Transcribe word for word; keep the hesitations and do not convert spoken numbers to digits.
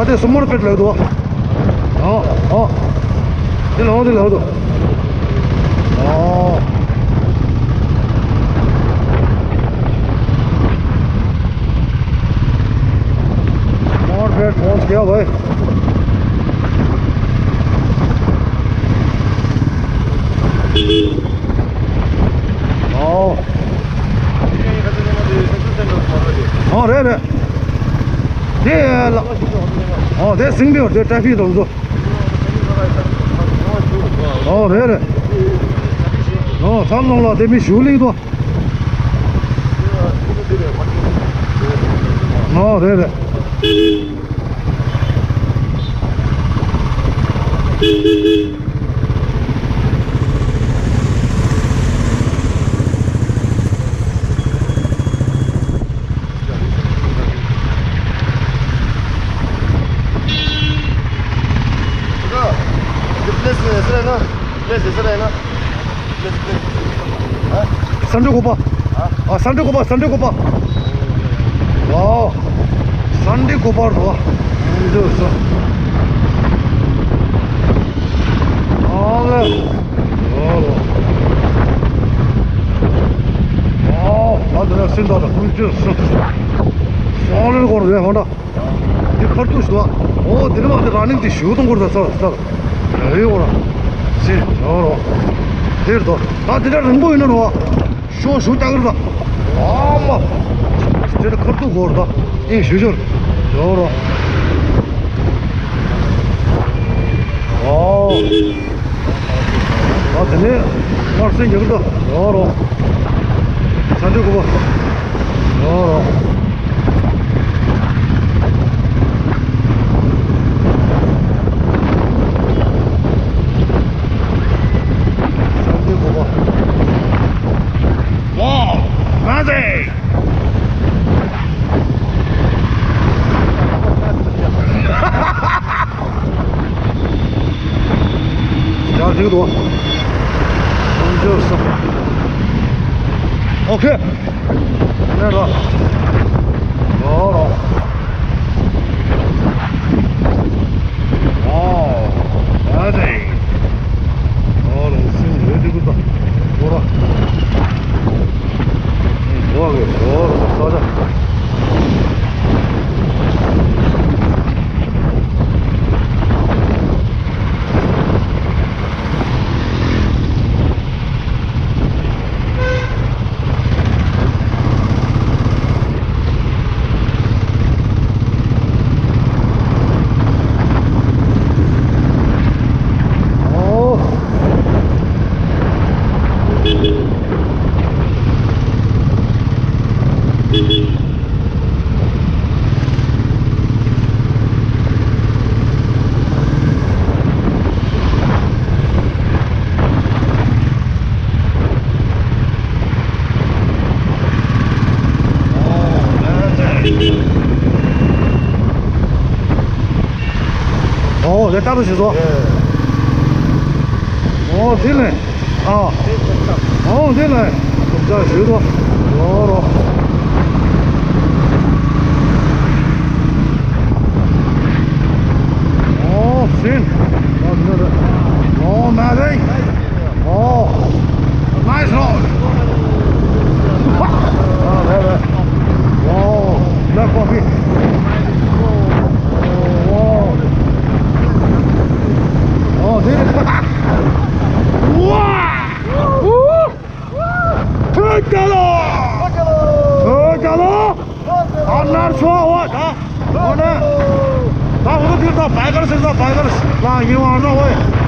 ཨ་དེ་སུ་མོར་པེད་ལགས་འདུག་ཨོ་ཨོ། དེ་ལ་འོང་། དེ་ལ་འོང་འདུག་ཨོ། མོར་པེད་མོར་སྐྱེལ་བས། ཨོ། ཨོ་རེད་རེད། དེ་ལ། ཨོ་དེ་སིང་པེ་ཡོར་དེ་ཏྲ་ཕིག་དང་འདུག་ཨོ་རེད་རེད། ཨོ་མཚམས་ནང་ལ་དེ་མི་ཞུ་ལིག་ཏོ། ཨོ་རེད་རེད། ས་འབྲུ་ཀོ་པ། ཨ། ས་འབྲུ་ཀོ་པ། ས་འབྲུ་ཀོ་པ། ཝའོ། ས་འབྲུ་ཀོ་པ་རོ། འདི་ས། ཨ་ལེ། ཨོ་ལོ། ཨོ། ད་འདི་ནས་སིན་ད་ད་ཀུན་ཅི་སུ། སོང་ལེ་གོར་རེ་ཧོན་ད། འདི་ཁར་ཐུག་ཞུ་བ། ཨོ་འདི་ནས་མ་འདི་ར་ནིང་འདི་ཞུ་གཏོང་གོར་ད་ས་ས། རེ་ཡོ་ར། སིན་ཡོ་རོ། དེར་དོ། ད་འདི་འདྲ་རིང་པོ་ཡིན་ན་རོ། ཤོག་ཞུ་ལྟ་གི་རེད་ད། ཨ་མ། དེ་ལ་ཁར་ཐུག་གོ་རེད་ད། ཨེ་ཞུ་ཞོར། ཡོ་རོ། ཨོ། ཨ་དེ་ནས་མར་སེང་རྒྱག་གི་རེད་ད། ཡོ་རོ། ས་འབྲུ་ཀོ་པ། ཡོ་རོ། ས་འབྲུ་ཀོ་པ། ཝའོ། Amazing! ཡར་འགྲིག་འདུག་ཨོ་ཁེ། ནས་རོ། རོ་རོ། ཨོ། ཨ་ཙི། ཨོ་ལོ་སིང་ཡོད་དེ་ཀུ་ཏོ། འགྲོ་རོ། འགྲོ་གི་འགྲོ་རོ་ས་ཆ། ཨོ་དེ་ལྟ་རུ་ཞིག་བཟོ། ཨོ་དེ་ལས། ཨ། ཨོ་དེ་ལས། ཀུབ་ཙ་ཞུ་དོ། ཡོ་རོ། ཨོ་སིན། ཨོ་མ་རེད། ཨོ། Nice road. ཨ་རེད་རེད། ཨོ། Black coffee. ཨོ། ཨོ་དེ། ཝ། ཐུགས་རྗེ་ཆེ། ཐུགས་རྗེ་ཆེ། ཨ་ནར་ཚོ་བ་ད། ཨོ་ན། ད་འོ་དེ་ད་བའི་ཀར་ཟེར་ད་བའི་ཀར་ལ་ཡིན་བ་ན་ཝེ།